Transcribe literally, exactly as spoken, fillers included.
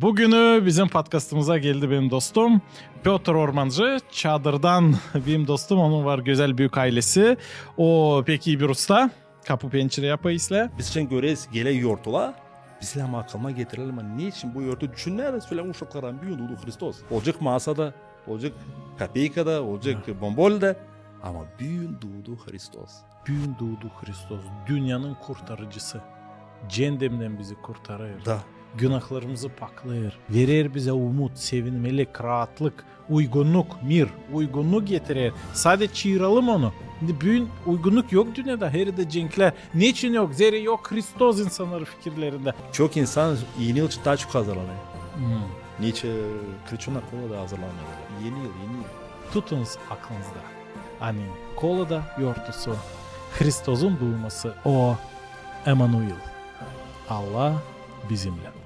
Bu günü bizim podkastımıza geldi benim dostum Pötr Ormancı, Çadırdan benim dostum, onun var gözäl büük aylesi. O pek ii bir usta, kapu-pençere yapa islää. Biz şindi göreriz, geler yortulaa, bizlär ama akılına getirelim, neçin bu yortu düşünmeeriz, sölä uşaklara, büün duudu Hristos. Olacek masada, olacek kapeykada, olacek bombolda, ama büün duudu Hristos. Büün duudu Hristos, dünnenin kurtarıcısı. Ceendemdän bizi kurtarêr. Da. Günahlarımızı paklêêr. Verer bizä umut, sevinmelik, raatlık, uygunnuk, mir, uygunnuk getirer. Sade çaaralım onu. Büün uygunnuk yok dünnedä, hererdä cenklär. Neçin yok? Zerä yok Hristos insannarın fikirlerindä. Çok insan Eni yıl için taa çok hazırlanêr. Hmm. Neçin Kriçona, Kolada hazırlanêêr. Eni yıl, Eni yıl. Tutunuz aklınızda. Ani Kolada yortusu, Hristozun duuması, o Emanuil. Allah bizimnän.